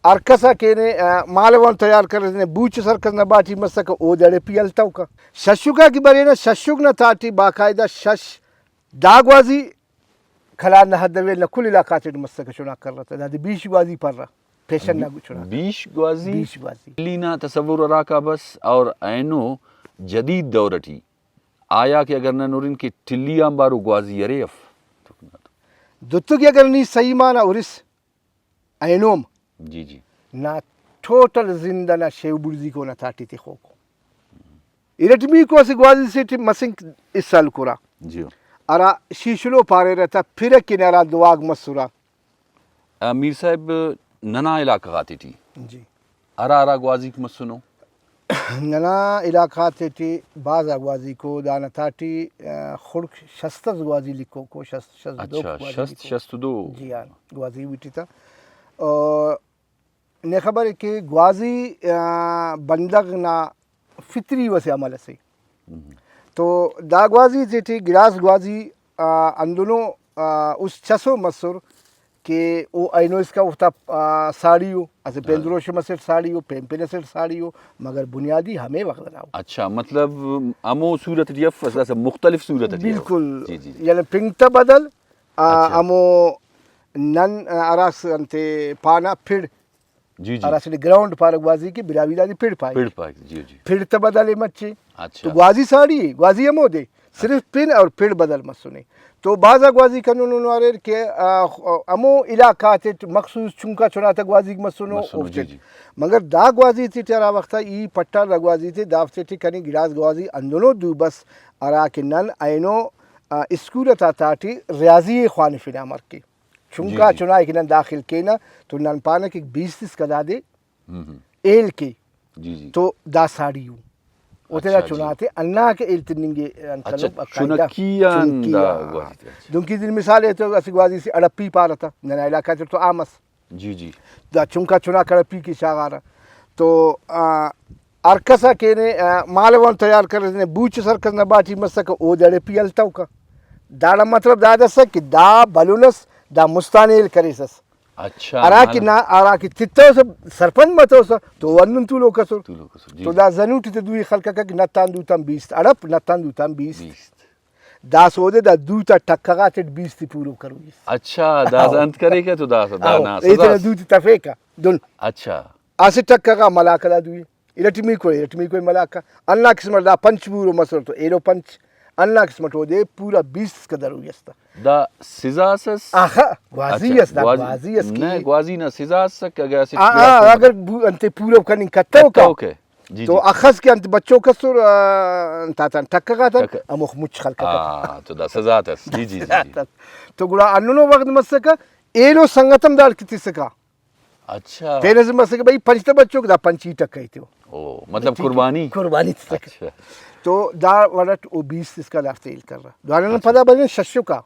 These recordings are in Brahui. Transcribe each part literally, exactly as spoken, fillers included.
ہر کس آ کینے، آ، مالو آن تیار کریس نے، بوچ اس ہر کس نا باٹی مسکہ، او دڑے پی ہلتوکہ۔ ششکا کہ برینہ، ششک نا تہٹی باقاعدہ شش دا گوازی کلات نا حد ویل نا کل علاقہ تیٹ مسکہ چناک کرہ تہ، دادے بیش گوازی پرہ، پیشن نا چناک۔ بیش گوازی؟ بیش گوازی۔ ٹلی نا تصور ہراکا بس اور اینو جدید دور ٹی آیا کہ اگر نن ہرن کہ ٹلی آنبارو گوازی ارے اف؟ دوتو کہ اگر نی صحیح معنی ہرس، اینو ہم جی، جی۔ نا ٹوٹل زند ئنا شیو بڑزیکو نا تہٹی تخوکو۔ ارٹمیکو اسہ گوازی سے ٹی مسنک حصہ ہلکرہ۔ جی۔ ہرا شیشلو پاریرہ تہ، پھرہ کن ہرا دعاک مسرہ۔ آ، میر صاحب، ننا علاقہ غاتے ٹی جی۔ ہرا ہرا گوازیک مسنو؟ ننا علاقہ غاتے ٹی بھاز آ گوازیکو، دانا تہٹی، آ، خڑک شست اس گوازی لکھوکو، شست، شست دوک اچھا، گوازی شست، لکھوکو۔ شست دو۔ جی ہاں، گوازی بیٹی تا۔ اور نے خبر ءِ کہ گوازی، آ، بندغ نا فطری اسہ عمل اسے۔ تو دا گوازی تیٹی گڑاس گوازی، آ، ہندنو، آ، است چسو مسر کہ او اینو اسکا اوفتا، آ، ساڑی ءُ، اسہ پین دروشم اسیٹ ساڑی ءُ، پین پن اسیٹ ساڑی ءُ، مگر بنیادی ہمے وخت ئنا ءُ۔ اچھا، مطلب ہمو صورت ٹی افس، داسہ مختلف صورت ٹی افس۔ بالکل۔ جی، جی، جی۔ یعنی پنک تا بدل، آ، اچھا۔ ہمو نن، آ، ہراس انتے پانہ پھڑ، جی، جی۔ ہرا اسہ گراؤنڈ پارہ گوازی کہ براہوئی دادے پھڑ پائک۔ پھڑ پائک، جی، جی۔ پھڑ تہ بدل ءِ مچے۔ اچھا۔ تو گوازی ساڑی ءِ، گوازی ہمودے، صرف پن اور پھڑ بدل مسنے۔ تو بھاز آ گوازی کننو ہنو اریر کہ، آ، ہمو علاقہ غاتیٹ مخصوص چنکا چنا تہ گوازیک مسنو، مسنو، اوفتے۔ جی، جی۔ مگر دا گوازی تیٹی ہرا وخت آ ای پٹار دا گوازی تے، دافتے ٹی کنے گڑاس گوازی ہندنو دو بس، ہرا کہ نن اینو، آ، اسکول تا تہٹی ریاضی ءِ خوانفنہ امر کہ۔ چنکا، جی، جی۔ چنائے کہ نن داخل کینہ تو نن پانہ کہ بیست اسکا دادے ہم ہم۔ ہیل کے۔ جی، جی۔ تو دا ساڑی ءُ۔ او تینا، اچھا، جی۔ چنا تے ہندا کہ ہیل تننگ ءِ انت اچھا، کنو باقاعدہ۔ چنکی آن چنکی دا آ۔ گوازی تے، اچھا۔ دنکہ دن مثال ءِ تو اسہ گوازی سے اڑپی پارہ تہ، ننا علاقہ تے تو عام اس۔ جی، جی۔ دا چنکا چناک اڑپی کہ شاغارہ۔ تو، آ، ہر کس آ کینے، آ، مالو آن تیار کریس نے، بوچ اس ہر کس نا باٹی مسکہ، او دڑے پی ہلتوکہ۔ داڑان مطلب دادسہ کہ دا بھلن ئس، دا مستان ہیل کریسس۔ اچھا، ہرا کہ مالو۔ نا، ہرا کہ تتوسہ، سرپند متوسہ، تو ہندن تولوک ئسر۔ تولوک ئسر، جی، تو جی۔ دا زنوٹی تہ دوئی خلککہ کہ نتان دوتان بیست، اڑپ نتان دوتان بیست۔ بیست۔ داسہ اودے دا دوتا ٹکہ غاتیٹ بیست ءِ پورو کروئی اس۔ اچھا، داسہ او۔ انت کریکہ تو داسہ دا او، نا ایتنا سزا اس۔ دوتے تفیکہ دن۔ اچھا۔ اسہ ٹکہ غا ملاکہ دا دوئی۔ ارٹمیکو، ارٹمیکو ملاکہ۔ ہندا قسم اٹ دا پنچ پورو مسر تو ایلو پنچ۔ ہندا قسم اٹ اودے پورا بیست اسکا دروئی اس تہ۔ دا سزا اس اس؟ آخا، گوازی اچھا، اس، دا گوازی، گوازی اس نہ، کہ گوازی نا سزا اسک، اگہ اسٹ آ، آ، گڑاس اگر بو-، انتے پورو کننگ کتوکا، کتوکہ۔ جی، تو جی۔ اخس کہ انت بچوک اسر، آ، انتاتان ٹکہ غاتان، ٹکہ۔ ہموخ مچ خلککہ۔ آ، تو دا سزا تس۔ جی، جی، جی، جی۔ تو گڑا ہندنو وخت مسکہ، ایلو سنگت ہم داڑکہ تسکہ۔ اچھا۔ تینے زمہ سے کہ بھئی پنچ تہ بچوک، دا پنچ ای ٹکہ ایتیو۔ او، مطلب ٹھیک ہے۔ قربانی؟ قربانی تسکہ۔ اچھا۔ تو دا وڑٹ او بیست اسکا دافتے ہیل کرہ۔ دوانا نن اچھا۔ پدا برینہ ششکا۔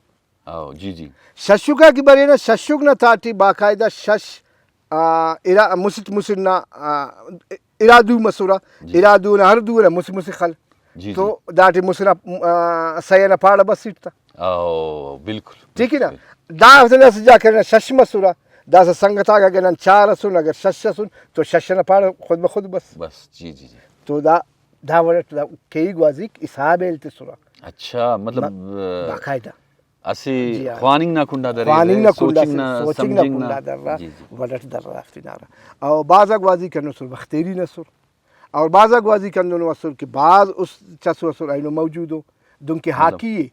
او، جی، جی۔ ششکا کہ برینہ، ششک نا تہٹی باقاعدہ شش، آ، ارا-، مسٹ مسٹ نا، آ، ارا دو مسرہ، جی۔ ارا دو نا ہر دو نا مسہ مسہ خل۔ جی، تو جی۔ داٹی مسہ نا، آ، سئے ئنا پاڑہ بسیٹ تہ۔ او، بالکل، ٹھیک ہے نا؟ بالکل۔ دافتے اسہ جاگہ نا شش مسرہ، داسہ سنگت آک اگہ نن چار ئسن، اگر شش ئسن، تو شش ئنا پاڑہ خود بخود بس۔ بس، جی، جی، جی۔ تو دا، دا وڑٹ دا کیہی گوازیک حساب ہیل تسرہ۔ اچھا، مطلب، با-، باقاعدہ۔ اسہ جی ہاں۔ خواننگ نا کنڈا درے، خواننگ نا کنڈا سوچنگ سے، نا، سوچنگ نا سمجھنگ نا۔ کنڈا درہ، جی، جی۔ وڑٹ درہ دافتے نارہ۔ او بھاز آ گوازیک ہندن اسر، بختیری نا اسر۔ اور بھاز آ گوازیک ہندنو اسر کہ بھاز است چسو اسر اینو موجود ءُ، دنکہ مطلب ہاکی ءِ۔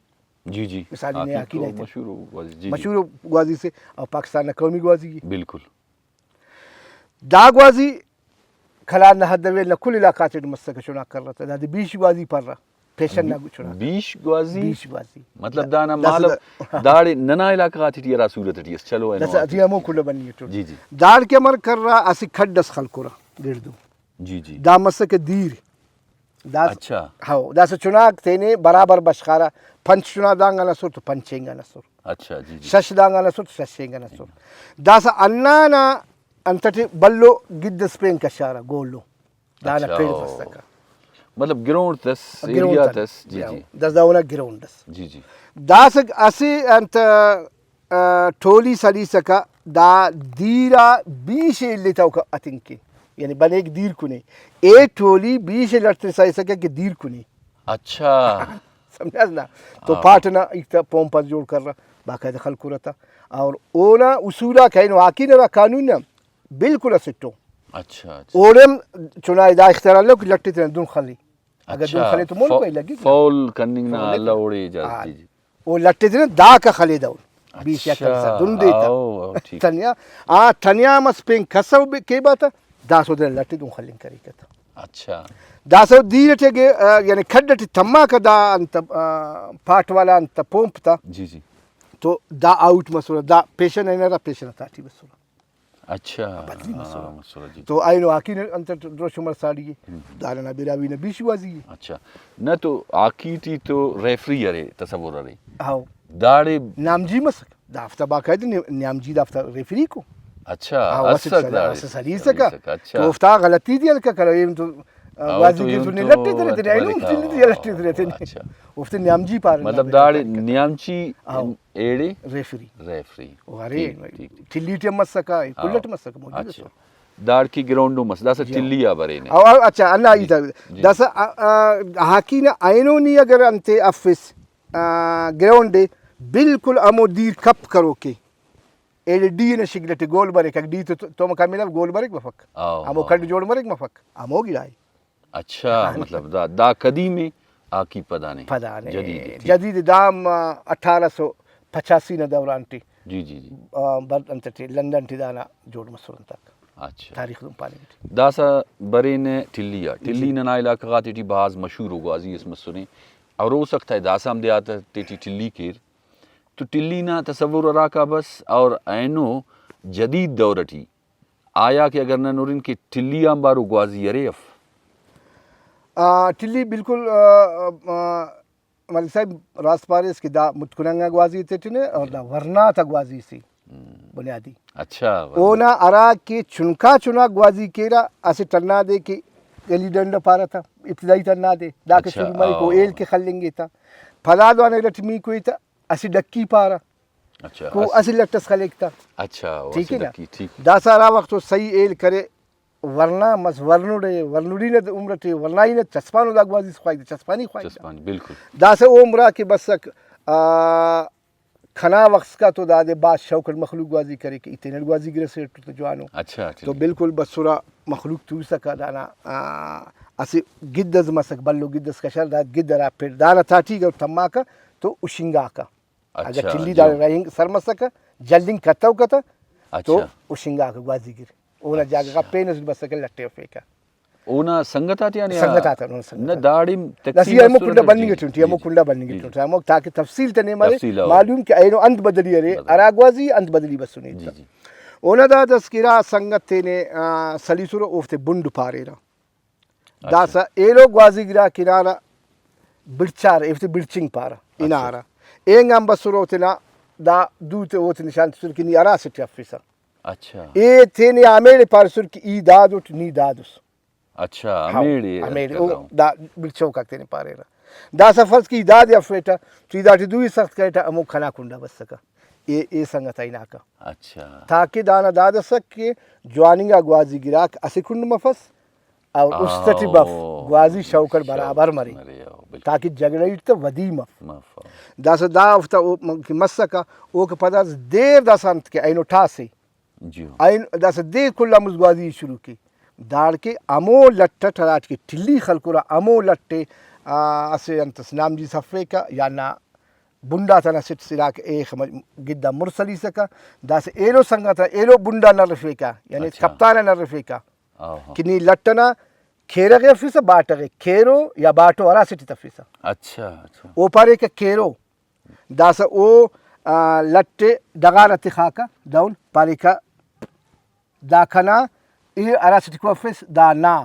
جی، جی۔ مثال نے ہاکی ہاکی نا تو ایتے۔ مشہور گوازی، جی، جی۔ مشہور گوازی سے اور پاکستان نا قومی گوازی ءِ۔ بالکل۔ دا گوازی کلات نا حد ویل نا کل علاقہ تیٹ مسکہ چناک کرہ تہ، دادے بیش گوازی پرہ، پیشن نا چناک۔ بیش گوازی؟ بیش گوازی۔ مطلب دانا داسہ مالو دا-، داڑے ننا علاقہ غاتے ٹی ہرا صورت ٹی اس، چلو اینو داسہ غاتے ٹی ہمو کل بنی اٹو۔ جی، جی۔ داڑکہ امر کرہ، اسہ کھڈ اس خلکرہ گڑدو۔ جی، جی۔ دا مسکہ دیر۔ داسہ، اچھا۔ ہو، داسہ چناک تینے برابر بشخارہ، پنچ چنا دانگ آن اسر تو پنچ اینگ آن اسر۔ اچھا، جی، جی۔ شش دانگ آن اسر تو شش اینگ آن اسر۔ داسہ ہندانا انت ٹی بھلو گد اس پین کشارہ، گولو۔ دانا اچھا، پڑ او۔ بسکہ۔ مطلب گراؤنڈ تس، گراؤنڈ ایریا تس۔ تس، جی، جی۔ داسہ دا اونا گراؤنڈ اس۔ جی، جی۔ داسہ اسہ انت، آ، ٹولی سلیسکہ، دا دیر آ بیش ءِ الیتوکا اتنگ کن، یعنی بنیک دیر کنے، اے ٹولی بیش ءِ لٹ تسا ایسکہ کہ دیر کنے۔ اچھا۔ سمجھاس نا؟ تو ہاں۔ پاٹ ئنا ہیت آ پمپ آ جوڑ کرہ، باقاعدہ خلکرہ تا۔ اور اونا اصول آک اینو ہاکی نا ہرا قانون نا بالکل اسٹ ءُ۔ اچھا، اچھا۔ اوڑے ہم چنا ئے دا اختیار الو کہ لٹ ئے تینا دن خلے۔ اگہ دن اچھا، خلے تو مون فو-، کوئی لگی نا۔ فول کننگ نا فول اللہ کننگ۔ اوڑے اجازت ہاں۔ دی جی۔ او لٹ ئے تینا داکا خلے دہن۔ بیش یا اچھا، کم سے دن دے تا۔ او، او، ٹھیک۔ تنیا، آ، تنیا مس پین کسو بے-، کے باتا، داسو دے لٹ ئے دن خلنگ کریکہ تا۔ اچھا۔ داسو دیر ئٹی اگہ، آ، یعنی کھڈ ئٹی تماکہ دا انت، آ، پاٹ والا انت پومپ تا۔ جی، جی۔ تو دا آؤٹ مسرہ، دا پیشن ئنا پیشن تا ٹی بسرہ۔ اچھا، بدلی مسرہ۔ ہاں، مسرہ، جی۔ تو اینو ہاکی نا انت دروشم اٹ ساڑی ءِ، ہم۔ دا ننا براہوئی نا بیش گوازی ءِ۔ اچھا، نہ تو ہاکی ٹی تو ریفری ارے، تصور ارے۔ ہاؤ۔ داڑے نیام جی مسک، دافتا باقاعدہ نی-، نیام جی دافتا ریفری کو۔ اچھا، ہاؤ، اسہ اسک سلی-، داڑے۔ اسہ سلیسکہ۔ سلیسکہ، اچھا۔ تو اوفتا غلطی تے ہلکہ کرو، ایم تو، آ، ہاؤ، گواز تو ئی کہ ایم سنی تو لٹے ترے تینے، اینو ہم بریک، سنی ہاؤ، لٹے ترے تینے۔ اچھا۔ اوفتے نیام جی پارہ، مطلب نیام داڑے جی پارہ۔ نیام جی ہاؤ۔ ایڑے؟ ریفری۔ ریفری۔ او ارے، ٹھیک، ٹھیک، ٹھیک۔ ٹھلی ٹی ہم مسکہ، ہاؤ۔ کل ئٹ مسکہ، موجود اچھا۔ اسو۔ داڑکہ گراؤنڈ ءُ مس، داسہ جی۔ ٹھلی آ برینے۔ او، او، اچھا، ہندا جی، ہیت آ۔ جی۔ داسہ، آ، آ، ہاکی نا اینو نی اگر انتے افس، آ، گراؤنڈ ئے بالکل ہمو دیر کپ کروکے، ایڑے ڈی ئنا شکل ئٹی گول بریک، اگہ ڈی تو، تو، تومکا ملاو گول بریک مفک۔ او، ہمو او۔ کھڈ جوڑ مریک مفک، ہمو گڑا ئے۔ اچھا، ہاں۔ مطلب دا، دا قدیم ءِ، ہاکی پدانے؟ پدانے۔ جدید ءِ، ٹھیک۔ جدید ءِ، دا ہم، آ، اٹھارہ سو پچاسی نا دوران ٹی، جی، جی، جی۔ آ، بر-، انت ٹی، لندن ٹی دانا جوڑ مسر انتاک۔ اچھا۔ تاریخ تون پاننگ ٹی۔ داسہ برینے ٹھلی آ۔ ٹھلی جی۔ ننا علاقہ غاتے ٹی بھاز مشہور ءُ گوازی اس مسنے۔ اور ہو سکتا ہے داسہ ہم دیہات تیٹی ٹھلی کیر۔ تو ٹھلی نا تصور ہراکا بس اور اینو جدید دور ٹی آیا کہ اگر نن ہرن کہ ٹھلی آنبار ءُ گوازی ارے اف؟ آ، ٹھلی بالکل، آ، آ، ملک صاحب راست پاریس کہ دا متکن انگا گوازی تیٹنے اور دا ورنا تا گوازی سے ہم۔ بنیادی۔ اچھا، ورنا۔ اونا ہرا کہ چنکا چنا گوازی کیرہ، اسٹ ہندادے کہ گلی ڈنڈ پارہ تا، ابتدائی تا ہندادے، دا کہ اچھا، شروع مریک او۔ ایل کہ خلنگے تا۔ پدا دوانے لٹمیکو ءِ تا، اسہ ڈکی پارہ۔ اچھا، کو اسہ اسہ لٹ ئس خلیک تا۔ اچھا، او ٹھیک اسہ ہے نا؟ ڈکی، ٹھیک۔ داسہ ہرا وخت او صحیح ایل کرے، ورنا مس، ورنڑے، ورنڑی نا عمر ٹی، ورنائی نا چسپانو دا گوازی خواہک، چسپانی خواہک۔ چسپانی، بالکل۔ داسہ او عمرا کہ بسک، آ، کنا وخت اسکا تو دادے بھاز شوق اٹ مخلوق گوازی کریک، ای تینٹ گوازی گرسے اٹ تو جوانو۔ اچھا، تو ٹھیک۔ بالکل بسرہ، مخلوق توسکہ دانا، آ، اسہ گد ئس مسک، بھلو گد ئس کشار، دا گد ہرا پڑ دانا تاٹی اگر تماکہ تو ہشنگاکہ۔ اگہ اچھا، ٹھلی جی۔ داڑے رہینگ سر مسکہ، جلنگ کتوکہ تہ، تو اچھا۔ ہشنگاکہ گوازی گر۔ اونا جاگہ غا اچھا۔ پین ئس بسکہ لٹ ئے ہرفیکہ۔ اونا سنگت آتیان یا؟ سنگت آتیان، اونا سنگت نہ، آتیان۔ داڑے نہ، تقسیم سی ہمو مسنے کنڈا ٹی؟ بننگ جی، ٹی، ہمو جی، کنڈا بننگ جی۔ ٹی، ہمو تاکہ تفصیل تنے مرے، تفصیل او۔ معلوم کہ اینو انت بدلی ارے، بدلی۔ ہرا گوازی انت بدلی بسنے جی، تہ۔ جی۔ اونا داد ئس کہ ارا سنگت تینے، آ، سلیسرہ، اوفتے بنڈ پاریرہ۔ اچھا۔ داسہ ایلو گوازی گراک ہنارہ بڑچارہ، ایفتے بڑچنگ پارہ، اچھا۔ ہنارہ۔ اینگ آن بسرہ او تینا دا دو تے اوتے نشان تسر کہ نی ہرا اسٹ ٹی افسہ۔ اچھا۔ اے تینے ہمیڑے پاریسر کہ ای داد اٹ، نی داد اس۔ اچھا، ہاں، ہمیڑے ہمیڑے۔ او کرا۔ دا بڑچوک آک تینے پاریرہ۔ داسہ فرض کہ ای دادے افیٹہ تو ای داٹی دوئی سخت کریٹہ، ہمو کنا کنڈا بسکہ۔ اے، اے سنگت آ ہناکہ۔ اچھا۔ تاکہ دانا داد ئسک کہ جواننگا گوازی گراک اسہ کنڈ مفس اور است ٹی بف، او، گوازی شوق اٹ شوق برابر مرے۔ مرے، او، بالکل۔ تاکہ جھگڑہ ٹی تہ ودی مف۔ مف، او۔ داسہ دا اوفتا او م-، کہ مسکہ، اوکا پدا دیر داسہ انت کہ اینو ٹاسے۔ جی۔ اینو داسہ دیر کل آن مست گوازی شروع کے۔ داڑکہ ہمو لٹ ئٹ ہراٹی کہ ٹھلی خلکرہ، ہمو لٹ ئے، آ، اسہ انت ئس نام جی سفیکہ یا نا بنڈ آتا نہ سٹ سلاک ایخ م-، گد آ مر سلیسکہ۔ داسہ ایلو سنگت آ ایلو بنڈ آن ہرفیکہ، یعنی اچھا۔ کپتان آن ہرفیکہ۔ آہا۔ کہ نی لٹ ئنا کھیرغ ئے افسہ، باٹغ ئے، کھیرو یا باٹو ہرا اسٹ ئے تفسہ۔ اچھا، اچھا۔ او پاریکہ کھیرو۔ داسہ او، آ، لٹ ئے ڈغار آ تخاکہ دہن، پاریکہ دا کنا اے ہرا اسٹ ئے افس دا نا۔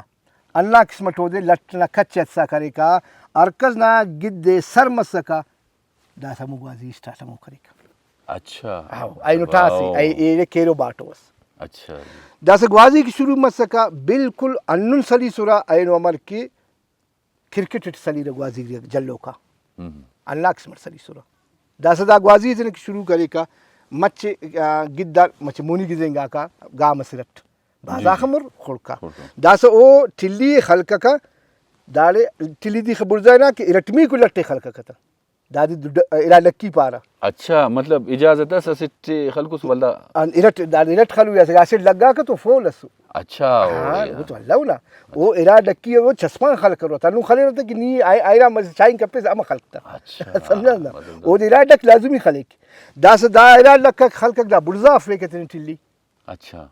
ہندا قسم ئٹ اودے لٹ ئنا کچ ئے ہتسا کریکہ، ہرکس نا گد ئے سر مسکہ، داسہ ہمو گوازی اسٹارٹ ہمو کریکہ۔ اچھا۔ ہاں، اینو ٹاس ئے، او۔ اے، ایڑے کھیرو باٹو ئس۔ اچھا۔ داسہ گوازی کہ شروع مسکہ، بالکل ہندن سلیسرہ، اینو امر کہ کرکٹ ئٹ سلیرہ گوازی جلوکا۔ ہم۔ ہندا قسم ئٹ سلیسرہ۔ داسہ دا گوازی ئے تینا کہ شروع کریکہ، مچہ، آ، گد آ مچہ مونی گزینگاکا گام ئسے ارٹ۔ بھاز جی، آخہ جی۔ مر خڑکا۔ خڑکا۔ داسہ او ٹلی ئے خلککہ، داڑے ٹلی دے خہ بڑزا ہنا کہ ارٹمیکو لٹ ئے خلککہ تہ۔ دادے دڈ-، ارا لکی پارہ۔ اچھا، مطلب اجازت اس اسٹ ئے خلکس ولدا؟ آن ارٹ، داڑے ارٹ خلوئی اسہ، اسٹ لگاکہ تو فول ئسو۔ اچھا، او ہاں، یار۔ او تو الو نا۔ او ارا ڈکی او چسپان خلک کرو۔ تنو خلیرہ تہ کہ نی آئے، آئرا مزید چائن کپیس، امہ خلک تہ۔ اچھا، سمجھا نا؟ مطلب اودے ارا ڈک لازمی خلیک۔ داسہ دا ارا ڈک خلکک دا بڑزا افیکہ تینے ٹلی۔ اچھا۔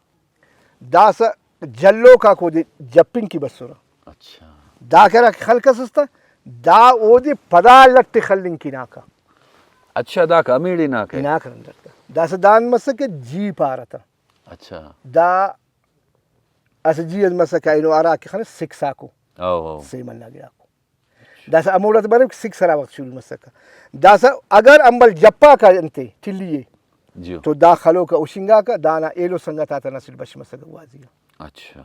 داسہ جلوکاک اودے جپنگ کہ بسرہ۔ اچھا۔ دا کہ ہرا کہ خلک ئس اس تہ، دا اودے پدا لٹ ئے خلنگ کہ ہناکہ۔ اچھا، داکہ ہمیڑے ہناکہ؟ ہناکہ ہندن تہ۔ داسہ داہن مسکہ جی پارہ تہ۔ اچھا۔ دا اسہ جی اس مسکہ اینو ہرا کہ خنہ سکس آکو۔ او، او۔ سیمل نا گڑاکو۔ داسہ ہموڑا تہ بریک سکس ہرا وخت شروع مسکہ۔ داسہ اگر امبل جپاکہ انتے ٹلی ئے، جیو۔ تو دا خلوکا ہشنگاکہ، دانا ایلو سنگت آتا نسل بش مسکہ گوازی آ۔ اچھا۔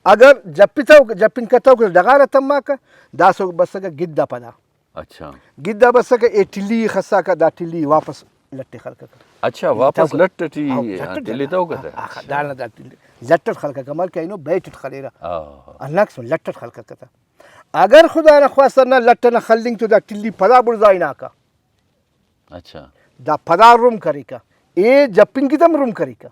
اگر جپتو، جپن کتوکہ ڈغار آ تماکہ، داسہ بسکہ گد آ پدا۔ اچھا۔ گد آ بسکہ، اے ٹلی ئے خساکہ، دا ٹلی ئے واپس لٹ ئے خلککہ۔ اچھا، واپس لٹ ئٹی ہاں، لٹ ئٹ تلتوکہ تہ؟ ہاں، ہاں، دانا دا ٹلی لٹ ئٹ خلککہ، مر کہ اینو بیٹ ئٹ خلیرہ۔ آ۔ ہندا قسم لٹ ئٹ خلککہ تہ۔ اگر خدا نخواستہ نہ لٹ ئنا خلنگ تو دا ٹلی پدا بڑزا ہناکہ۔ اچھا۔ دا پدا رم کریکہ، اے جپنگ کتم رم کریکہ۔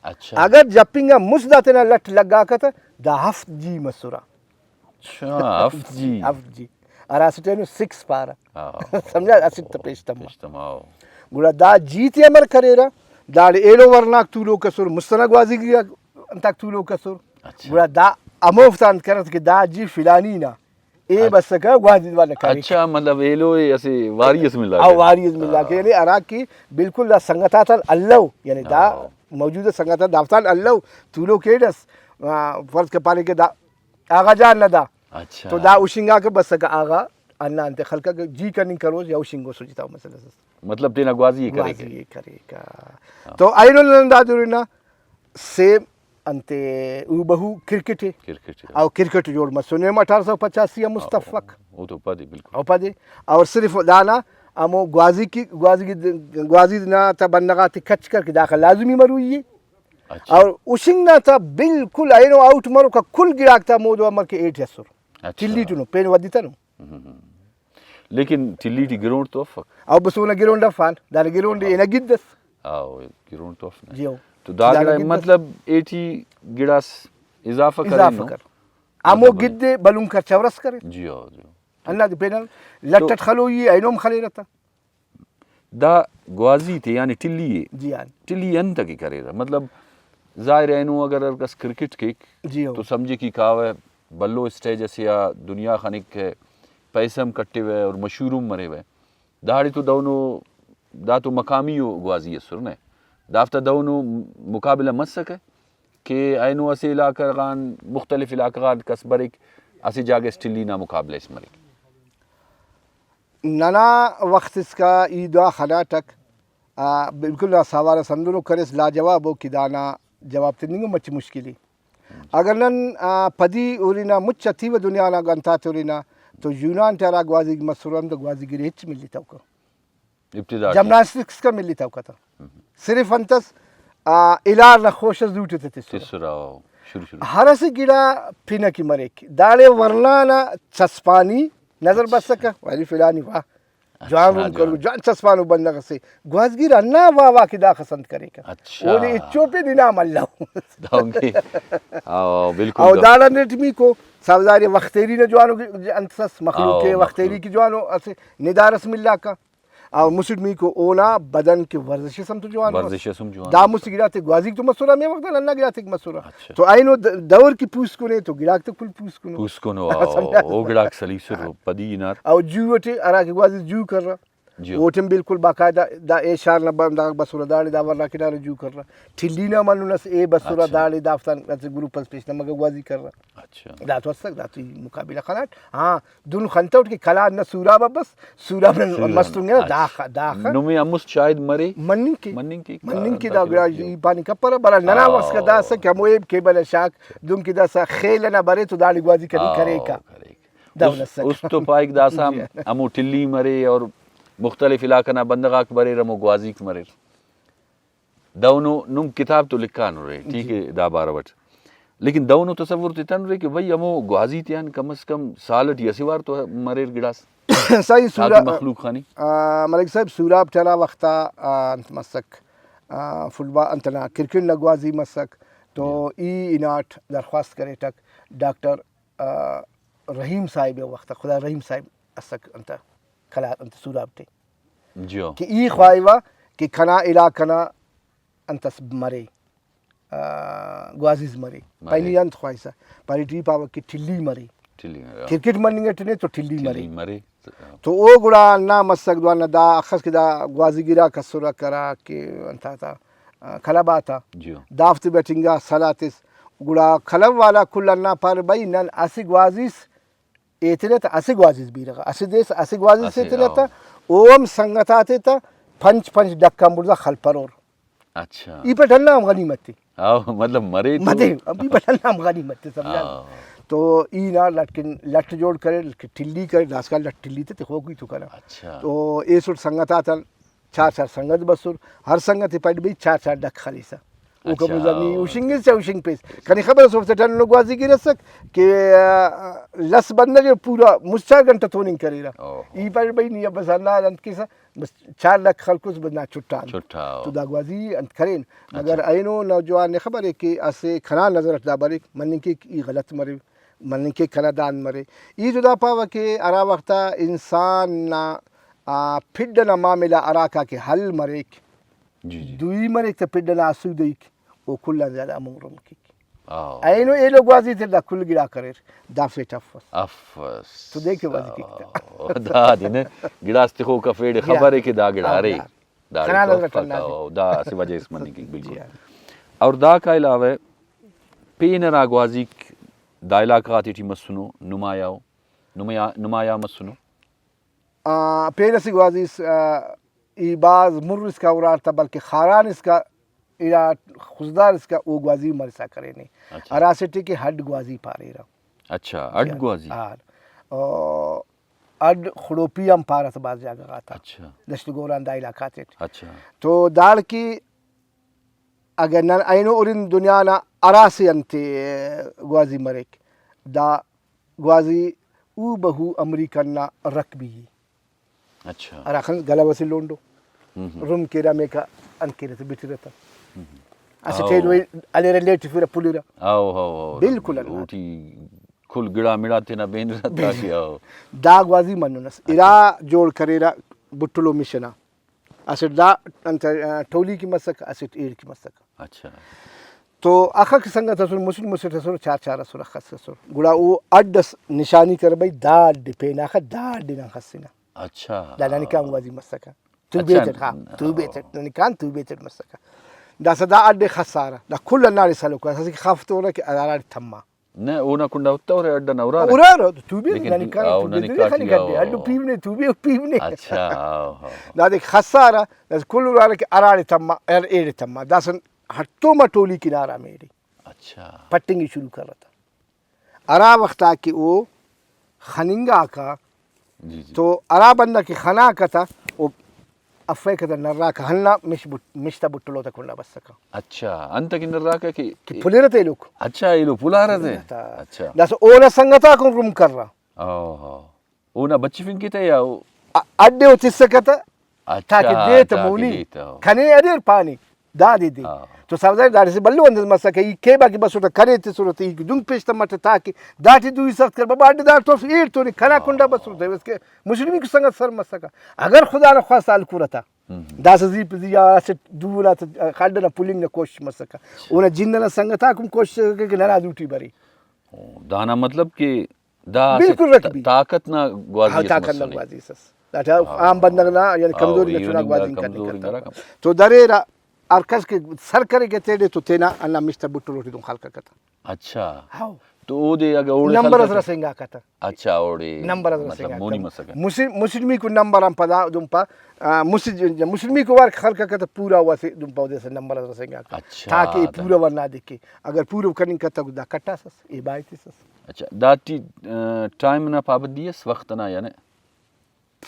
اچھا۔ اگر جپنگ آ مست دا تینا لٹ لگاکہ تہ دا ہفت جی مسرہ۔ اچھا، ہفت جی۔ ہفت جی۔ ہرا اسٹ اینو سکس پارہ۔ ہاں۔ سمجھا؟ اسٹ تہ پیش تما۔ پیش تما، ہاں۔ گڑا دا جی تے امر کریرہ، داڑے ایلو ورناک تولوک ئسر، مست ئنا گوازی گڑا انتاک تولوک ئسر۔ اچھا۔ گڑا دا ہموفتان کرت کہ دا جی فلانی نا۔ اے اچ-، بسکہ گوازی والا کریک۔ اچھا، مطلب ایلو ئے اسہ واری ئس ملا او کے۔ واری ئس ملا کے، ہاں۔ یعنی ہرا کہ بالکل دا سنگت آتان الو، یعنی دا ہاں۔ موجودہ سنگت آن دافتان الو، تولوک ایڑ ئس، آ، فرض کہ پاریکہ دا آغا جان نا دا۔ اچھا۔ تو دا ہشنگاکہ بسکہ آغا ہندا انتے خلککہ جی کننگ کروس یا ہشنگوس، جتا مسئلہ اس۔ مطلب تینا گوازی ئے کریکہ۔ گوازی ئے کریکہ۔ ہاں۔ تو اینو نن دا دورنا سیم انتے ہو بہو کرکٹ ءِ۔ کرکٹ ءِ۔ او کرکٹ جوڑ مسنے ہم اٹھارہ سو پچاسی آ مست افک۔ او تو پدے بالکل۔ او پدے۔ اور صرف دانا ہمو گوازی کی، گوازی کی، گوازی نا تا بندغ آتے کچ کر کہ داخہ لازمی مروئی ءِ۔ اچھا۔ اور ہشنگ نا تا بالکل اینو آؤٹ مروکا کل گڑاک تا ہمودو امر کہ ایٹ ئسر۔ اچھا۔ ٹلی ٹنو، پین ودی تنو۔ ہم ہم۔ لیکن ٹلی ٹی گراؤنڈ تو افک۔ او بس اونا گراؤنڈ افان، دانا گراؤنڈ ہاں۔ انا گد اس۔ ہاں، گراؤنڈ تو اف نا۔ جی ہو۔ تو دا دانا گڑا گد اس۔ مطلب ایٹی گڑاس اضافہ کرینو۔ اضافہ کر۔ ہمو مطلب گد ءِ بھلن کر چورس کرے۔ جی ہو، جی ہو۔ ہندادے پین لٹ تو اٹ خلوئی ءِ، اینو ہم خلیرہ تہ۔ دا گوازی تے یعنی ٹلی ءِ۔ جی ہاں۔ ٹلی انت کہ کریرہ؟ مطلب ظاہر ءِ اینو اگر ہر کس کرکٹ کیک جی ہو۔ تو سمجھک ای کاوہ بھلو اسٹیج اسے آ دنیا خنک کہ پیسہ ہم کٹیوہ اور مشہور ہم مریوہ۔ داڑے تو دہنو دا تو مقامی ءُ گوازی ئسر نہ، دافتا دہنو مقابلہ مسکہ کہ اینو اسہ علاقہ غان، مختلف علاقہ غان کس بریک، اسہ جاگہ اس ٹلی نا مقابلہ اس مریک۔ ننا وخت اسکا ای دا خناٹک، آ، بالکل دا سوال اس ہندنو کریس لاجواب ءُ کہ دانا جواب تننگ مچ مشکل ءِ۔ اگر نن، آ، پدی ہُرنہ، مچ آ تیوہ دنیا نا انتاتے ہُرنہ تو یونان ٹی ہرا گوازیک مسرہ ہم تو گوازی گرے ہچ ملیتوکہ۔ ابتدا ٹی۔ جمناسٹکس کا ملیتوکہ تہ۔ صرف انت اس، آ، الار نا خوش اس دوٹی تہ تسرہ۔ تسرہ، او، شروع شروع۔ ہر اسہ گڑا پن ئٹی مریک۔ داڑے ورنا نا چسپانی نظر بسکہ، ویلی فلانی واہ۔ جوان اچھا، رم کرو، جوان۔ جوان چسپانو بندغ اسے۔ گوازگیر ہندا واہ واہ کہ داخس انت کریکہ۔ اچھا۔ اودے ہچو پین انعام الو۔ دہنکہ۔ ہاں، بالکل او دہن۔ داڑان ریٹ میکو، ساوزاری وختیری نا جوانو انت اس، مخلوق ہاں، ءِ وختیری مخلوق۔ کہ جوانو اسہ ندارس ملاکہ۔ او مسٹ میکو اونا بدن کہ ورزش اس ہم تو جوان مس۔ ورزش اس ہم جوان دا مس۔ مسہ گڑاتے گوازیک تو مسرہ، ہمے وخت آن ہندا گڑاتیک مسرہ۔ اچھا۔ تو اینو د-، دور کہ پوسکنے تو گڑاک تو کل پوسکنو۔ پوسکنو، او، سمجھا؟ او گڑاک سلیسر پدی ہنار۔ او جوؤ ٹی ہرا کہ گوازی جوؤ کرہ۔ جی۔ اوٹی ہم بالکل باقاعدہ دا ایشار نا بندغاک بسرہ داڑے، دا ورناک ہنارہ جوؤ کرہ۔ ٹلی نا ہم ہندن ئس، اے بسرہ اچھا۔ داڑے دافتان اسہ گروپ اس پیش تمکہ گوازی کرہ۔ اچھا۔ دا تو اسک، دا تو ای مقابلہ خناٹ۔ ہاں، دہن خنتوٹ کہ کلات نا سوراب آ بس، سوراب نا سوراب۔ مستونگ نا، اچھا۔ داخہ، داخہ۔ نمے ہم است شاید مرے۔ مننگ کے۔ مننگ کے۔ مننگ کے دا گڑا ای پاننگ کپرہ، بہرحال ننا ہاں۔ وخت دا اسک کہ ہمو ایب کیبل آ شاغ، دہن کہ داسہ خیل ئنا برے تو داڑے گوازی کننگ ہاں، کریکہ۔ کریکہ۔ دہن است، اسک۔ است تو پائک داسہ ہم جی۔ ہمو ٹلی مرے اور مختلف علاقہ نا بندغ آک بریر، ہمو گوازیک مریر۔ دہنو نم کتاب تو لکھانرے، ٹھیک جی۔ ہے، دا بارو اٹ، لیکن دہنو تصور تتنرے کہ بھئی، ہمو گوازی تیان کم از کم سال ٹی اسہ وار تو مریر گڑاس، سائیں تاکہ سورا-، مخلوق خانی۔ آ، ملک صاحب، سوراب ٹی ہرا وخت آ، آ، انت مسک، آ، فٹبال، انت نا، کرکٹ نا گوازی مسک، تو جی۔ ای ہناٹ درخواست کریٹک ڈاکٹر، آ، رحیم صاحب، وخت آ خدا رحیم صاحب اسک، انت کلا، انت سوراب ٹی۔ جیو۔ کہ ای خواہوہ کہ کنا علاقہ نا انت اس مرے، آ، گوازیز مرے۔ مرے۔ پائے نی انت خواہسہ؟ پارے ٹی پاوہ کہ ٹلی مرے۔ ٹلی مرے، ہاں۔ کرکٹ مننگ اٹ نے تو ٹلی ٹلی مرے۔ مرے۔ تو او گڑا ہندا مسک دوانا دا اخس کہ دا گوازی گراک اسرہ کرا کہ انت آتا، آ، کلب آتا۔ جیو۔ دافتے بٹنگا سلاہ تس۔ گڑا کلب والا کل ہندا پارے بھئی نن اسہ گوازیس ایتنہ تہ اسہ گوازیس بیرغ آ، اسہ دے اسہ گوازیس اسہ، ایتنہ تہ، او۔ او ہم سنگت آتے تہ پنچ پنچ ڈک آن بڑزا خلپرور۔ اچھا۔ ای پٹ ہندا ہم غنیمت تے۔ او، مطلب مرے تو۔ مرے، ای پٹ ہندا ہم غنیمت تے، سمجھا؟ او۔ تو ای نا لٹ کن، لٹ جوڑ کرے، ٹلی کرے، داسکان لٹ ٹلی تے تخوک ای تو کنا۔ اچھا۔ تو ایسٹ سنگت آتان چار چار سنگت بسر، ہر سنگت ءِ پائٹ بھئی چار چار ڈک خلیسہ۔ اوکا اچھا، بڑزا نی ہشنگس چا ہشنگ پیس۔ کنے خبر اس اوفتے ٹن گوازی گرسک کہ، آ، لس بندغ ءِ پورا مچ چار گھنٹہ توننگ کریرہ۔ اوہ۔ ای پائٹ بھئی نی بس ہندا انت کیسہ، بس چار ڈک خلکس بس نا چھٹا انت۔ چھٹا، او۔ تو دا گوازی انت کرین۔ مگر اچھا۔ اینو نوجوان نے خبر ءِ کہ اسہ کنا نظر اٹ دا بریک، مننگ کیک ای غلط مرے۔ مننگ کیک کنا داند مرے۔ ای تو دا پاوہ کہ ہرا وخت آ انسان نا، آ، پھڈ ئنا معاملہ ہراکا کہ حل مریک، جی، جی۔ دوئی مریک تہ پھڈ ئنا آسودہیک، او کل آن زیادہ ہمون رم کیک۔ آہو۔ اینو ایلو گوازی تے دا کل گڑاک اریر، دافتے ٹی افس۔ افس۔ تو دے کہ گوازی کیک تہ۔ آہو۔ دادے نہ گڑاس تخوک اف، ایڑے گڑا۔ خبرے کہ دا گڑا ارے۔ آہو۔ داڑے کنا تو نظر اٹ افک، ہندادے۔ آہو، دا اسہ وجہ اس مننگ کیک، بالکل۔ جی ہاں۔ اور داکا علاوہ پین ہرا گوازیک دا علاقہ غاتے ٹی مسنو، نمایاں او، نمایاں، نمایاں مسنو؟ آ، پین اسہ گوازی اس، آ، ای بھاز مر اسکا ہُرار تہ، بلکہ خاران اسکا، اِرا خضدار اسکا او گوازی مرسا کرینے۔ اچھا۔ ہراسے ٹی کہ ہڈ گوازی پاریرہ۔ اچھا، ہڈ جی، گوازی؟ ہاں۔ او، ہڈ خڑوپی ہم پارہ تہ بھاز جاگہ غاتا۔ اچھا۔ دشت گوران دا علاقہ تیٹ۔ اچھا۔ تو داڑکہ اگہ نن اینو ہُرن دنیا نا ہراسے انتے گوازی مریک، دا گوازی ہو بہ ہو امریکن نا رگبی ءِ۔ اچھا۔ ہراخس گلو اسہ لونڈو۔ ہم ہم۔ رم کیرہ ہمیکا انت کیرہ تہ بٹرہ تہ۔ ہم ہم۔ اسٹ او۔ ایلو ہلیرہ لیٹ تفرہ پلرہ۔ او، او، او، بالکل رگبی، اللہ۔ اوٹی کل گڑا مڑا تینا بینرہ تاکہ، او۔ دا گوازی مننس۔ اچھا۔ اِرا جوڑ کریرہ بٹلو مشن آ۔ اسٹ دا انت، آ، ٹولی کہ مسکہ، اسٹ ایڑ کہ مسکہ۔ اچھا۔ تو اخہ کہ سنگت ئسر، مسٹ مسٹ ئسر، چار چار ئسر، اخس ئسر۔ گڑا او اڈ ئس نشانی کرے بھئی، دا اڈ پین آخہ، دا اڈ نن خسنہ۔ اچھا۔ دا ننکان گوازی مسکہ۔ توبیت اٹ، ہا، توبیت اٹ، ننکان توبیت اٹ مسکہ۔ داسہ دا اڈ ئے خسارہ، دا کل ہنداڑے سلوک ئس، اسہ کہ خف تورہ کہ ہراڑے تما۔ نہ، اونا کنڈا اتورہ، اڈ ئنا ہُرارہ۔ ہُرارہ، تو توبی لیکن ننکان او، توبی ننکا تے ٹی، خنکا تے، او۔ اڈ پیونے، توبی او پیونے۔ اچھا، او، او۔ دادے خسارہ، داسہ کل ہُرارہ کہ ہراڑے تما، ہر ایڑے تما۔ داسہ ہڑتوما ٹولی کنارہ ہمیڑے۔ اچھا۔ پٹنگ ئے شروع کرہ تہ۔ ہرا وخت آ کہ او خننگاکہ، جی، جی۔ تو ہرا بندغ کہ خناکہ تہ، او افیکہ تہ نراکہ ہندا مش بٹ-، مش تا بٹلو تا کنڈا بسکہ۔ اچھا، انت کہ نراکہ کہ کہ پلرہ تہ ایلوک۔ اچھا، ایلو پلارہ تہ۔ پلرہ تہ۔ اچھا۔ داسہ اونا سنگتاکن رم کرہ۔ اوہو۔ اونا بچفنگ کہ تہ یا او؟ ا-، اڈے او تسکہ تہ۔ اچھا، تاکہ دے تہ تاکہ مونی۔ دے تہ۔ کنے اریر پانے۔ دادے دے۔ ہاں۔ تو سمجھدار داڑے سے بھلو انداز مسکہ، ای کیبا کہ بسٹ کنے تسٹ ای دنگ پیش تمٹ تاکہ داٹی دوئی سخت کر، بابا اڈ داڑتو ایڑ تو نے کنا کنڈا بسٹ، بس کہ مسلمی کو سنگت سر مسکہ۔ اگر خدا نخواستہ الکرہ تا، ہم۔ داسہ زی پہ زی یا اسٹ دو نا تہ اڈ ئنا پلنگ نا کوشش مسکہ۔ اونا جند ئنا سنگتاک ہم کوشش کرکہ کہ ننا دوٹی برے۔ او، دانا مطلب کہ دا اسہ بالکل رگبی۔ طاقت نا گوازی ہاں، اس طاقت نا مسنے۔ گوازی اس۔ داٹا ہاں۔ عام بندغ نا، یعنی ہاں، کمزوری نا ایوننگ چنا گوازی آ کننگ کمزوری کتو۔ درا کم۔ تو دریرہ، ہر کس کہ سر کرے کہ تینے تو تینا ہندا مش تا بٹلو ٹی دن خلکہ کتہ۔ اچھا۔ ہاؤ۔ تو اودے اگہ اوڑے نمبر خلکہ اس تہ؟ رسینگاکہ تہ۔ اچھا، اوڑے نمبر اس مطلب رسینگاکہ۔ مونی مسکہ۔ مسل-، مسلمی کو نمبر آن پدا دن پا، آ، مسل-، مسلمی کو وار خلکہ کتہ پورا واسے دن پا اودے اسہ نمبر اس رسینگاکہ۔ اچھا، تاکہ اے دا۔ پورو نا دے کہ اگر پورو کننگ کتو دا کٹاسس، اے بائے تسس۔ اچھا، داٹی، آ، ٹائم نا پابندی اس وخت ئنا یا نہ؟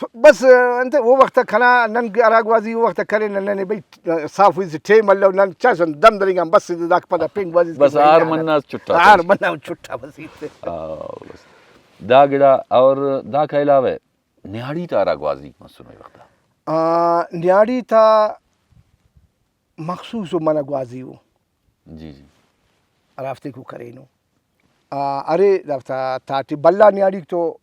بس، انت، او وخت کنا نن ہرا گوازی او وخت کرینہ، ننے بھئی صاف ہوئی سے ٹائم الو، نن چاسن دم درنگ آن بس، داک پدا پین گوازی بس ہار منا چٹا ہار منا چٹا بس ایتے۔ آ، بس۔ دا گڑا اور داکا علاوہ نیاڑی تا ہرا گوازیک مسنو اے وخت آ؟ آ، نیاڑی تا مخصوص و منہ گوازی او۔ جی، جی۔ ہرافتیکو کرینو۔ آ، ارے دافتا تاٹی بھلا نیاڑیک تو،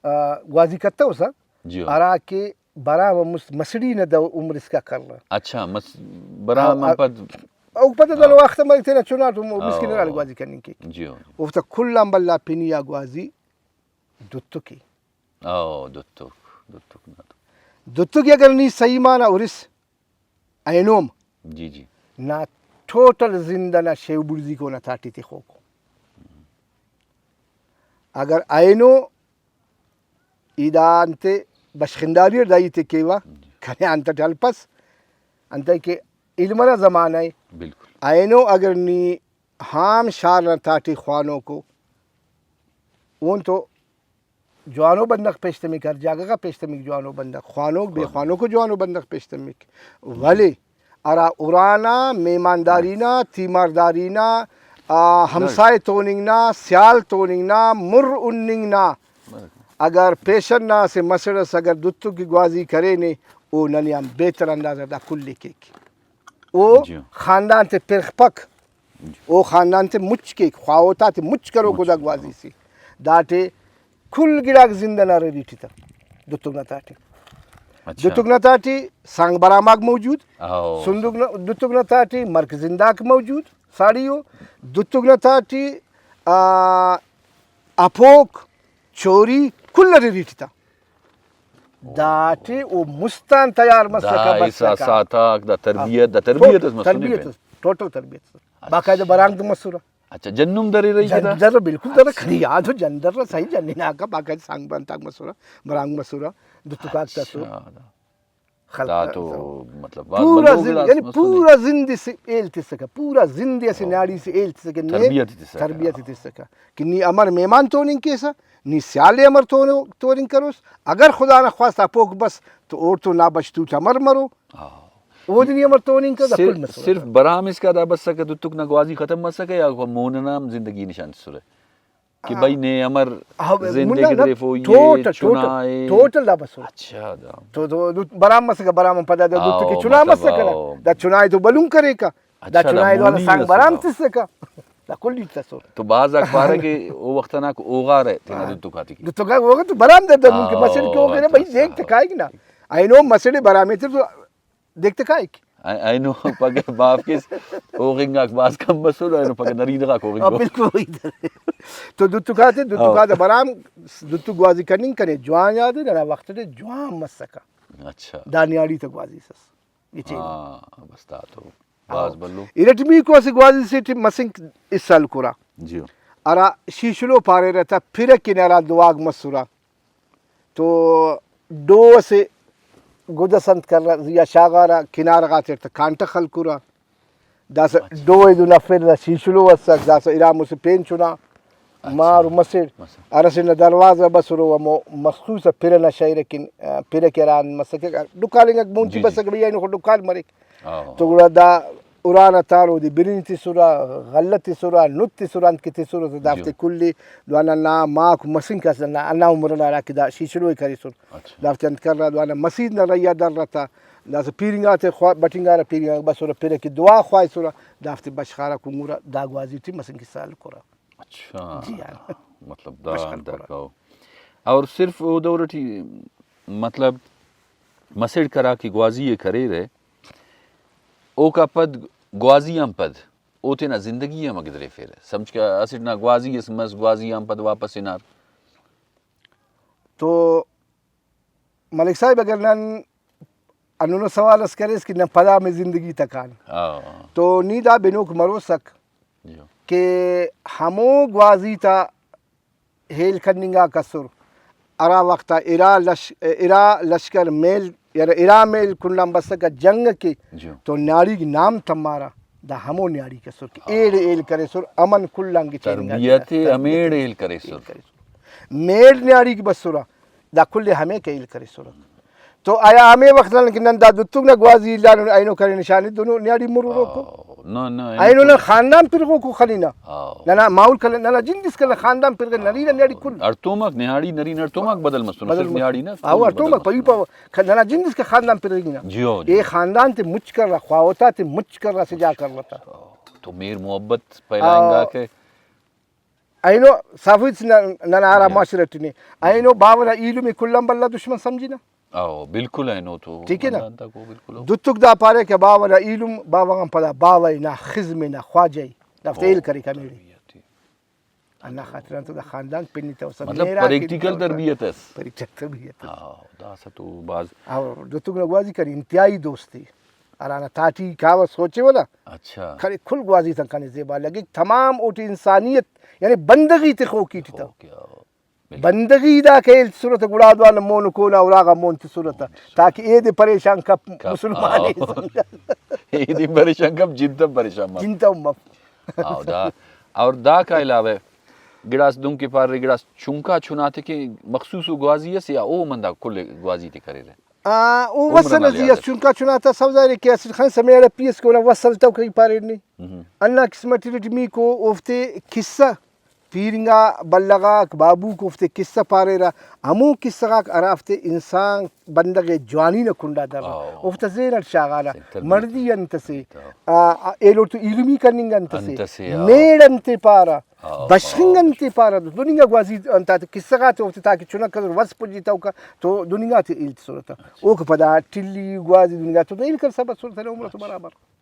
آ، گوازی کتوسہ، جی ہو۔ ہرا کہ برام مست-، مسڑی نا دو عمر اسکا کر۔ اچھا، مس-، برام آ، آن پد۔ او پد دنو آ۔ وخت مریک تینا چنا تو مو-، مسکین ہرا گوازی کننگ کیک۔ جی ہو۔ اوفتا کل آن بھلا پنی آ گوازی دتکے۔ او، دتک، دتک نا تو۔ دتکے اگر نی صحیح معنی ہرس، اینو ہم جی، جی۔ نا ٹوٹل زند ئنا شیو بڑزیک اونا تہٹی تخوکو۔ اگر اینو ای دا انتے بشخنداری اٹ دا ہیت ءِ کیوہ، جی۔ کنے انتئے ہلپس، انتئے کہ علم ئنا زمانہ ءِ۔ بالکل۔ اینو اگر نی ہام شار نا تہٹی خوانوکو، اون تو جوانو بندغ پیش تمک، ہر جاگہ غا پیش تمک جوانو بندغ، خوانوک بے خوانوک۔ خوانوکو جوانو بندغ پیش تمک، ولے ہرا ارانا مہمانداری نا، تیمارداری نا، آ، ہمسائے توننگ نا، سیال توننگ نا، مر ہننگ نا، اگر پیشن نا اسہ مسڑ ئس اگر دتک گوازی کرینے، او ننے آن بہتر انداز آ دا کل ءِ کیک۔ او جی۔ خاندان تے پرخپک، جی۔ او خاندان تے مچ کیک، خواہوت آتے مچ کروکو مچ دا کروکو۔ گوازی سے۔ داٹے کل گڑاک زند ئنا ریڈی ٹی تا دتک نا تہٹی۔ اچھا۔ دتک نا تہٹی سانگ برام آک موجود، او۔ صندوق نا، دتک نا تہٹی مرک زنداک موجود، ساڑی او۔ دتک نا تہٹی، آ، ہپوک، چوری کل ریڈی ٹی تا۔ داٹی او مست آن تیار مسکہ، دا بس احساسات آک، دا تربیت، دا تربیت اس مسنے تربیت پین۔ اس، ٹوٹل تربیت اس۔ اچھا۔ باقاعدہ برانگ تو مسرہ۔ اچھا، جنم درے رہی کہ دا؟ جندر بالکل درے، اچھا۔ کنے یاد ہو جندر صحیح جنناکہ، باقاعدہ سانگ بنتاک مسرہ، برانگ مسرہ، دتکاک تسر۔ اچھا، دا۔ خلق دا تا تو انسان۔ مطلب بھاز پورا بھلو زند، گڑاس یعنی مسنے۔ پورا زند اسہ ہیل تسکہ، پورا زند اسہ او۔ نیاڑی سے ہیل تسکہ، نے تربیت تسکہ۔ تربیت تسکہ کہ نی امر مہمان توننگ کیسہ، نی سیال ءِ امر تونو-، توننگ کروس، اگر خدا نخواستہ ہپوک بس تو اوڑتون نا بش توٹ امر مرو، ہاں۔ اودے نی امر توننگ کر، دا صرف، کل مسئلہ صرف دا۔ برام اسکا دا بسکہ، دتک نا گوازی ختم مسکہ یا مون ئنا ہم زندگی نشان تسرہ؟ کہ ہاں۔ بھئی نے امر ہاں، زند منا ئے نا گدریفو، یہ ٹوٹل، چنا ٹوٹل، ئے۔ ٹوٹل دا بسر۔ اچھا، دا۔ تو، تو، تو برام مسکہ، برام آن پدا دا ہاں، دتکے چنا مطلب، مسکہ نا۔ ہاں۔ دا چنا ئے تو بھلن کریکہ۔ دا اچھا، دا چنا ئے تو مونی سانگ اسکہ۔ برام تسکہ۔ دا کل ہیت اسر۔ تو بھاز آک پارہ کہ او وخت ئنا اوغارہ تینا ہاں۔ دتکاتے کہ۔ دتکاک اوغا تو برام دا دننگ کہ ہاں، مسڑ کہ اوغرہ بھئی اچھا۔ دیک تہ کائک نا۔ اینو مسڑ برام ایتر تو دیک تہ کائک۔ ا-، اینو پگہ معاف کیس، اوغنگ آک بھاز کم مسر، اینو پگہ نرینہ غاک اوغنگ آ، او۔ بالکل وہی درے۔ تو دتکاتے، دتکاتے ہاں۔ برام، دتک گوازی کننگ کنے جوان یاد ءِ، ننا وخت ٹی جوان مسکہ۔ اچھا۔ دا نیاڑی تا گوازی اس۔ گچین۔ ہاں، بس دا تو بھاز بھلو۔ ارٹمیکو اسہ گوازی سے ٹی مسنک حصہ ہلکرہ۔ جی۔ ہرا شیشلو پاریرہ تہ، پھرہ کن ہرا دعاک مسرہ۔ تو ڈو اسہ گد ئس انت کرہ یا شاغارہ کنارہ غاتیٹ تہ کانٹہ خلکرہ۔ داسہ اچھا۔ ڈو ئے دہن افیرہ دا شیشلو اسک، داسہ ارا مسہ پین چنا اچھا۔ مار و مسڑ مسڑ۔ ہرسے نا دروازہ بسرہ و ہمو مخصوص آ پھرہ نا شئیرہ کن، آ، پھرہ کہ ہرا انت مسکہ، ڈکالنگاک مون ٹی جی، جی۔ بسکہ بھئی اینو خو ڈکال مریک۔ ہاں۔ تو گڑا دا ارانا تار اودے برنج تسرہ، غلہ تسرہ، نت تسرہ، انت کہ تسرہ تہ دافتے جی۔ کل ءِ دوانا نا ماک مسنک اس ہندا، ہندا عمر ئنا ہراکہ دا شیشلو ئے کریسر۔ اچھا۔ دافتے انت کرہ، دوانا مسیت نا رہی آ درہ تہ، داسہ پیرنگاتے خوا-، بٹنگارہ، پیرنگاک بسرہ، پھرہ کہ دعا خواہسرہ، دافتے بشخارہ کنگرہ، دا گوازی ٹی مسنک حصہ ہلکرہ۔ اچھا۔ جی ہاں۔ مطلب دا بشخ انت ہلکرہ۔ ہرکا او۔ اور صرف او دور ٹی مطلب مسڑک ہرا کہ گوازی ئے کریرہ، اوکا پد، گوازی آن پد او تینا زندگی ہم گدریفیرہ۔ سمجھکہ اسٹ نا گوازی اس مس، گوازی آن پد واپس ہنار۔ تو ملک صاحب، اگر نن ہندنو سوال اس کریس کہ نن پدا ہمے زندگی تکان، ہاں۔ تو نی دا بنوک مروسک جی۔ کہ ہمو گوازی تا ہیل کننگاک اسر، ہرا وخت آ ارا لش-، ارا لشکر میل، یعنی ارا میل کنڈ آن بسکہ جنگ کہ جی۔ تو نیاڑیک نام تمارہ، دا ہمو نیاڑیک اسر کہ ہاں۔ ایڑے ہیل کریسر، امن کل آن گچین انگا تربیت تینا ہمیڑے تربیت ہیل کریسر۔ ہیل کریسر۔ میل نیاڑیک بسرہ، دا کل ءِ ہمے کہ ہیل کریسرہ۔ تو آیا ہمے وخت نن کہ نن دا دتک نا گوازی الانن، اینو کرے نشان دنو نیاڑی مروروکو؟ آ، نہ، نہ، اینو اینو تو نن خاندان پرغوکو خننہ۔ آ۔ ننا ماحول کل، ننا جند اسکان خاندان پرغے، نرینہ نیاڑی کل۔ ہڑتوماک، نیاڑی نرینہ ہڑتوماک بدل مسنو، بدل صرف مسنو۔ نیاڑی نہ، آ، کل ہڑتوماک، بدل پہ ای مسنو۔ پاوہ، ننا جند اسکان خاندان پرغنگنہ۔ جیو، جیو۔ اے خاندان تے مچ کرہ، خواہوتا تے مچ کرہ، سجا کرہ تا۔ تو مہر محبت پھیلائنگاکہ۔ اینو صافی نن ہرا جی۔ معاشرہ ٹی نے، اینو باوہ نا ایلم ءِ کل آن بھلا دشمن سمجھنہ۔ او، بالکل اینو تو ٹھیک ہے نا؟ بندغ آن تاکو، بالکل او۔ دتک دا پارے کہ باوہ نا ایلم، باوہ غان پدا باوہ نا خزم نا خواجہ ءِ، دافتے او، ہیل کریکہ ہمیڑے۔ تربیت ءِ۔ ہندا خاطر آن تو دا خاندان پنی تو سب مطلب میرا پریکٹیکل تربیت اس۔ پریکٹیکل تربیت اس۔ ہاں، داسہ تو بھاز۔ اور دتک نا گوازی کری انتہائی دوست ءِ۔ ہرانا تاٹی کاوہ سوچے ولا۔ اچھا۔ کنے کل گوازی تن کنے زیبا لگک۔ تمام اوٹی انسانیت، یعنی بندغی تخوکی ٹی تا۔ اوکے، آ، بالکل۔ بندغی دا کہ ہیل تسرہ تا گڑا دو آن مون و کون آ اراغا مون تسرہ تا، مون تسرہ۔ تاکہ اے دے پریشان کپ، کپ، مسلمان آ۔ اے سمجھا۔ اے دے پریشان کپ، جن تم پریشان مف۔ جن تم مف۔ آ، دا، اور دا کا علاوہ گڑاس دن کہ پارے، گڑاس چنکا چناتے کہ مخصوص و گوازی اس یا او مندا کل گوازی تے کریرہ؟ آ، او عمر وسن نا زی لحاظ اس۔ چنکا چنا تا سوب ظاہر ءِ کہ اسٹ خان سمیڑ اپی اس کہ اونا وس ہلتو کہی پاریر نے۔ مہم۔ ہندا قسم ٹی ارٹمیکو اوفتے قصہ پیر انگا بلغ آک بابوک اوفتے قصہ پاریرہ، ہمو قصہ غاک ہرافتے انسان بندغ ءِ جوانی نا کنڈا درہ۔ او۔ اوفتا ذہن اٹ شاغانہ، صحیح تربیت۔ مڑدی انت اسے، صحیح۔ آ، آ، ایلو تو ایلمی کننگ انت اسے، انت اسے، آ۔ میڑ انتے پارہ، آ، بشخنگ آ۔ انتے پارہ، دننگا گوازی انت آتے قصہ غاتے اوفتے تاکہ چنک ئسر وس پجی توکا تو دننگا تے ہیل تسرہ تا۔ اچھا۔ اوکا پدا ٹلی گوازی دننگا تو ہیل کرسا بسر تینا عمر تو اچھا۔ برابر۔